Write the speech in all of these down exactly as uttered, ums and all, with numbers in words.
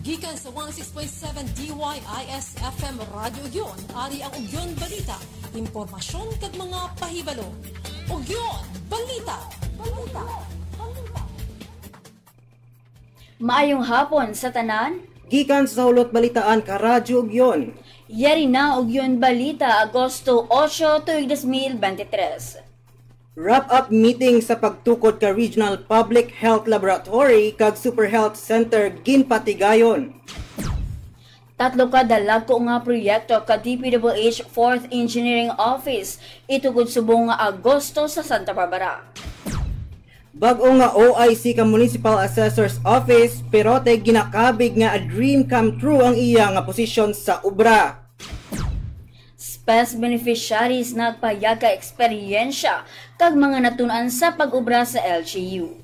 Gikan sa one oh six point seven D Y I S F M Radyo Ugyon, ari ang Ugyon Balita, impormasyon kag mga pahibalo. Ugyon Balita. Balita. Balita. Maayong hapon sa tanan. Gikan sa Hulot Balitaan ka Radyo Ugyon. Yari na Ugyon Balita, Agosto ocho, tuig dos mil bente tres. Wrap-up meeting sa pagtukod ka Regional Public Health Laboratory kag Super Health Center ginpatigayon. Tatlo ka dalagko nga proyekto ka D P W H Fourth Engineering Office itukod subong nga Agosto sa Santa Barbara. Bag-o nga O I C ka Municipal Assessor's Office, Perote, ginakabig nga a dream come true ang iya nga posisyon sa obra. SPES beneficiaries nagpahayag ka eksperyensya kag mga natun-an sa pag-obra sa L G U.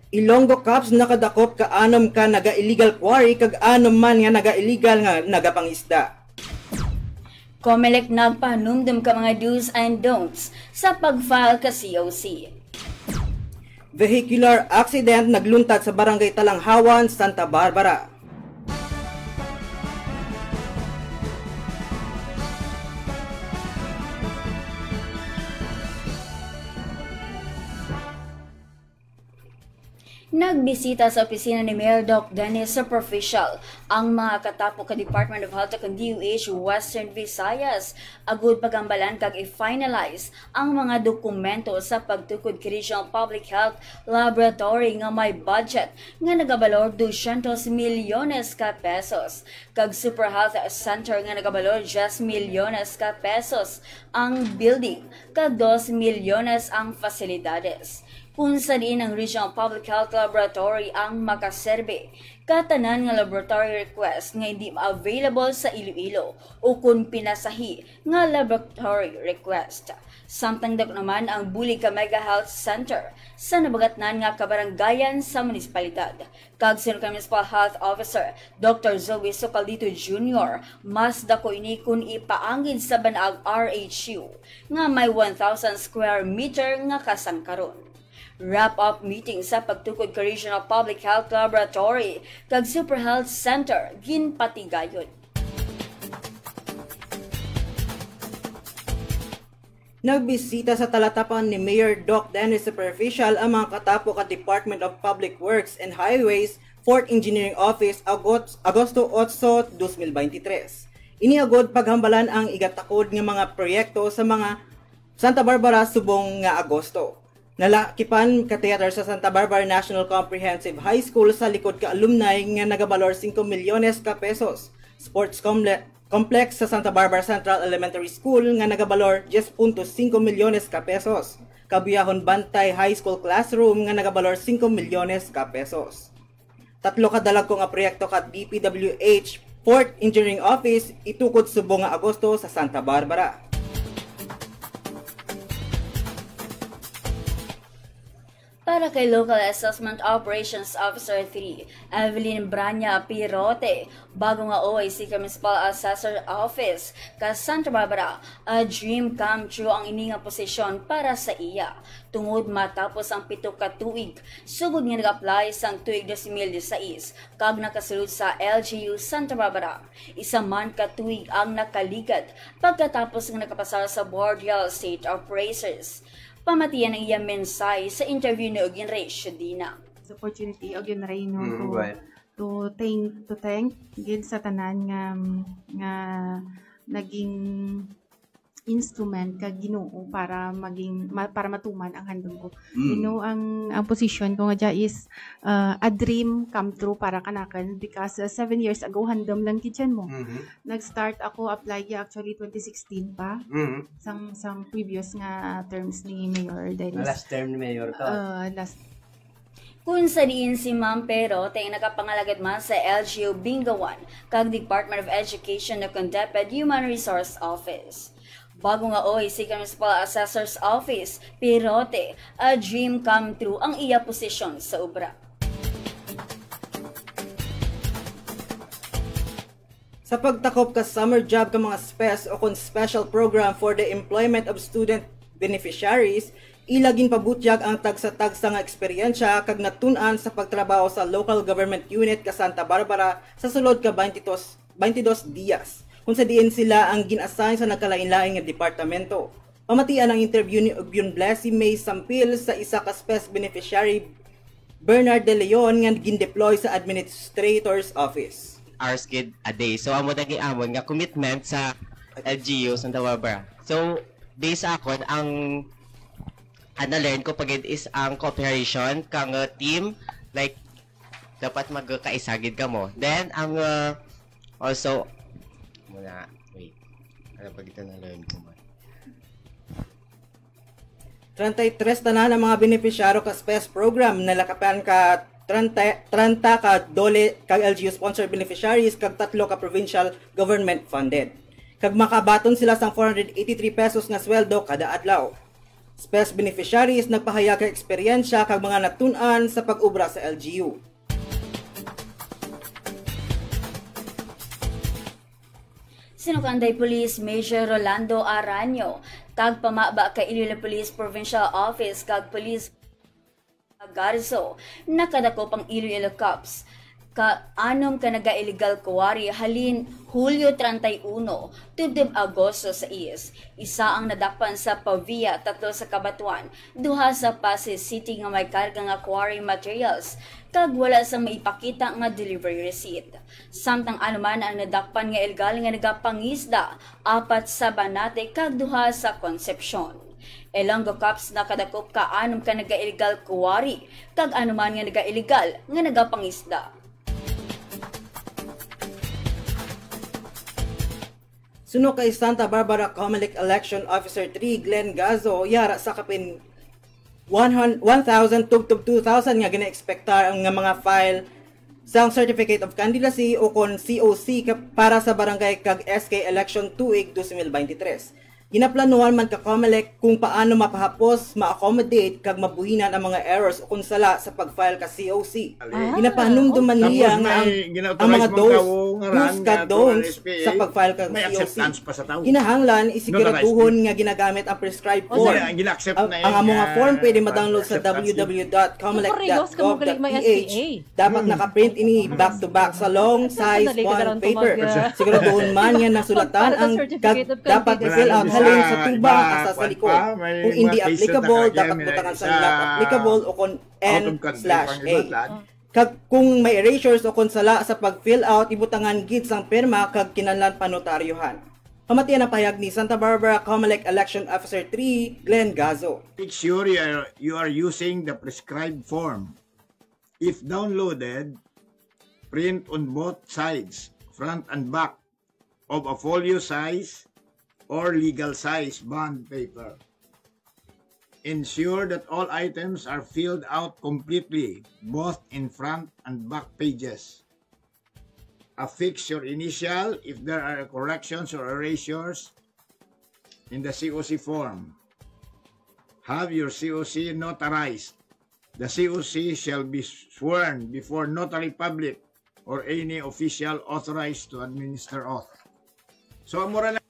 Ilonggo Cops nakadakop ka anom ka naga-illegal quarry kag anom man nga naga-illegal nga nagapangisda. Comelec nagpahanumdom ka mga do's and don'ts sa pag-file ka C O C. Vehicular accident nagluntad sa Barangay Talanghawan, Santa Barbara. Nagbisita sa opisina ni Mayor Doc Dennis Superficial ang mga katapo ka Department of Health ug D O H Western Visayas agud paghambalan kag i-finalize ang mga dokumento sa pagtukod ka Regional Public Health Laboratory nga may budget nga nagabalor dosyentos milyones ka pesos, kag Super Health Center nga nagabalor diyes milyones ka pesos ang building, kag dos milyones ang fasilidades. Kung sa diin ang Regional Public Health Laboratory ang makaserbe, katanan nga laboratory request nga hindi available sa Iloilo o kung pinasahi nga laboratory request. Samtang dako naman ang bulig ka Mega Health Center sa nabagatnan nga kabarangayan sa munisipalidad. Kag suno kay Municipal Health Officer Doctor Zoe Socaldito Junior, mas dako ini kun ipaangin sa banaag R H U nga may one thousand square meter nga kasangkaron. Wrap-up meeting sa pagtukod ka Regional Public Health Laboratory kag Super Health Center ginpatigayon. Nagbisita sa Talatapan ni Mayor Doc Dennis Superficial ang mga katapo ka Department of Public Works and Highways, Fourth Engineering Office, Agos-, Agosto otso, dos mil beintitres. Ini agod paghambalan ang igatakod nga mga proyekto sa mga Santa Barbara subong nga Agosto. Nalakipan ka theater sa Santa Barbara National Comprehensive High School sa likod ka alumni nga nagabalor singko milyones ka pesos. Sports comple-, complex sa Santa Barbara Central Elementary School nga nagabalor diyes punto singko milyones ka pesos. Kabuyahon Bantay High School classroom nga nagabalor singko milyones ka pesos. Tatlo ka dalagko nga proyekto ka D P W H Fourth Engineering Office itukod subong nga Agosto sa Santa Barbara. Para kay Local Assessment Operations Officer three, Evelyn Branya Pirote, bago nga O I C ka Municipal Assessor Office ka Santa Barbara, a dream come true ang ini nga posisyon para sa iya. Tungod matapos ang pito ka tuig, sugod nga nag-apply sang tuig dos mil disais, kag nakasulod sa L G U Santa Barbara, isa man ka tuig ang nakaligad pagkatapos nga nakapasar sa Board Real Estate Appraisers. Pamatian ang iya mensahe sa interview ni Ogin Rey Shudina. This opportunity, Ogin Rey, no, Mm, to, right. to thank, to thank gid sa tanan nga, nga naging instrument ka Ginoo para maging, ma-, para matuman ang handom ko. Mm. You know, ang, ang position ko nga dya is, uh, a dream come true para kanakan because, uh, seven years ago, handom lang gid yan mo. Mhm. Nag-start ako apply gya actually twenty sixteen pa. Mhm. Sang, sang previous nga terms ni Mayor Dennis. Na last term ni Mayor ka. Uh, last Kun sa diin si Ma'am Perote nakapangalagad man sa L G U Bingawan kag Department of Education na kon DepEd Human Resource Office. Bago nga O I C ka Municipal Assessor's Office, Perote, a dream come true ang iya posisyon sa obra. Sa pagtakop ka summer job ka mga SPES o kon Special Program for the Employment of Student Beneficiaries, Ila ginpabutyag ang tagsa-tagsa nga eksperyensya kag natun-an sa pagtrabaho sa local government unit ka Santa Barbara sa sulod ka twenty-two, twenty-two dias, kung sa diin sila ang gin-assign sa nagkalain-lain nga departamento. Pamatian ang interview ni Ugyon Blessy May Sampil sa isa ka SPES beneficiary, Bernard De Leon, nga gindeploy sa administrator's office. Hours gid a day. So, amo na giamon nga commitment sa L G U Santa Barbara. So, based sa akon, ang ang na-learn ko pa gid is ang cooperation kang uh, team, like, dapat magkaisa gid kamo. Then, ang uh, also, muna, wait, ano pa gid na-learn ko man? Treinta y tres tanan ang mga benepisyaryo ka SPES program, nalakapan ka treinta, treinta ka DOLE kag L G U sponsored beneficiaries kag tatlo ka provincial government funded. Kag makabaton sila sang four hundred eighty-three pesos nga sweldo kada adlaw. SPES beneficiaries nagpahayag ka eksperyensya kag mga natun-an sa pag-obra sa L G U. Sinukanday Police Major Rolando Araño, tagpamaba ka Iloilo Police Provincial Office kag Police Garzo, nakadakop ang Iloilo Cops ka anom ka naga-illegal quarry halin Hulyo treinta y uno tubtob Agosto sais. Isa ang nadakpan sa Pavia, tatlo sa Cabatuan, duha sa Passi City nga may karga nga quarry materials, kag wala sang maipakita nga delivery receipt. Samtang anuman ang nadakpan nga illegal nga nagapangisda, apat sa Banate kag duha sa Concepcion. Ilonggo Cops nakadakop ka anom ka naga-illegal quarry kag anuman nga naga-illegal nga nagapangisda. Suno kay Santa Barbara Comelec Election Officer three Glenn Gazo, yara sa kapin one thousand tubtob two thousand nga ginaekspektar nga mga file sang Certificate of Candidacy o kon C O C ka-, para sa barangay kag S K election tuig twenty twenty-three. Ginaplanuhan man ka Comelec kung paano mapahapos, ma-accommodate, kag mabuhinan ang mga errors o kon sala sa pag-file ka C O C. Ah, ginapahanumdom man niya nga ang, ang mga dos, dos ka don'ts sa pag-file ka C O C. Kinahanglan isiguraduhon nga ginagamit ang prescribed form. Ang, ang among form pwede ma-download sa W W W dot comelec dot gov dot P H. Dapat nakaprint ini back to back sa long size bond paper. Siguraduhon man nga nasulatan ang kag dapat i-fill out halin sa tubang asa sa likod. Kung hindi applicable, dapat butangan sa not applicable o kon N slash A. Kag kung may erasures o kon sala sa pag-fill out, ibutangan gid sang pirma kag kinahanglan panotaryohan. Pamatian ang pahayag ni Santa Barbara Comelec Election Officer three, Glenn Gazo. Make sure you are, you are using the prescribed form. If downloaded, print on both sides, front and back, of a folio size or legal size bond paper. Ensure that all items are filled out completely, both in front and back pages. Affix your initial if there are corrections or erasures in the C O C form. Have your C O C notarized. The C O C shall be sworn before notary public or any official authorized to administer oath. So, amo ra na.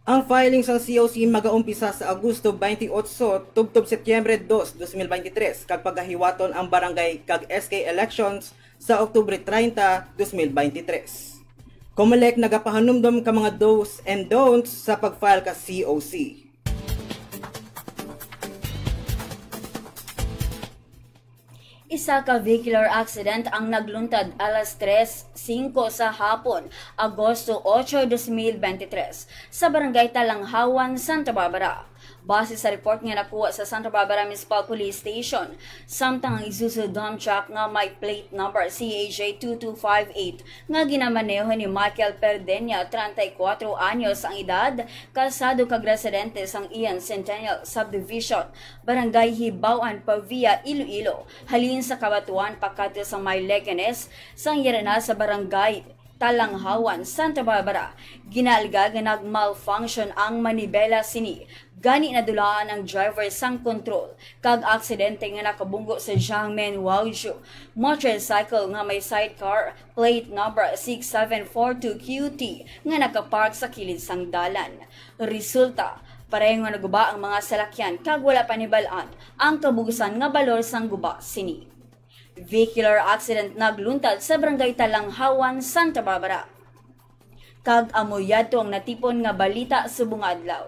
Ang filing sang C O C magaumpisa sa Agosto twenty-eight tubtob Setyembre dos, dos mil beintitrés, kag pagahiwaton ang barangay kag S K elections sa Oktubre treinta, dos mil beintitrés. Comelec nagapahanumdom ka mga do's and don'ts sa pag-file ka C O C. Isa ka vehicular accident ang nagluntad alas tres singko sa hapon, Agosto ocho, dos mil beintitrés, sa Barangay Talanghawan, Santa Barbara. Base sa report nga nakuha sa Santa Barbara Municipal Police Station, samtang ang Isuzu dump truck nga may plate number C H A two two five eight nga ginamaneho ni Michael Perdenia, treinta y cuatro anyos ang edad, kalsado kag residente sang Ian Centennial Subdivision, Barangay Hibaw-an, Pavia, Iloilo, halin sa Cabatuan pakadto sa may Leganes, sang yara na sa Barangay Talanghawan, Santa Barbara. Ginaalega nga nag-malfunction ang manibela sini, gani nadulaan ang driver sang kontrol, kag aksidente nga nakabunggo sa Jiangmen Waoju motorcycle nga may sidecar plate number six seven four two Q T nga nakapark sa kilid sang dalan. Resulta, Pareho nga naguba ang mga salakyan kag wala pa nibal-an ang kabugusan nga balor sang guba sini. Vehicular accident nagluntad sa Barangay Talanghawan, Santa Barbara. Kag amo yadto ang natipon nga balita subong nga adlaw.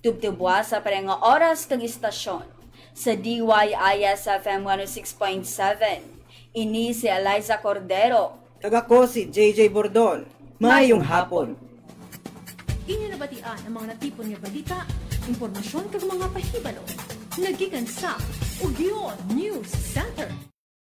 Tubtubwa sa pareho nga oras kag istasyon sa D Y I S F M one oh six point seven. Ini si Eliza Cordero. Kag ako si J J Bordon. Mayong hapon. Inyo nabatian ang mga natipon nga balita, impormasyon kag mga pahibalo nga gikan sa Ugyon News Center.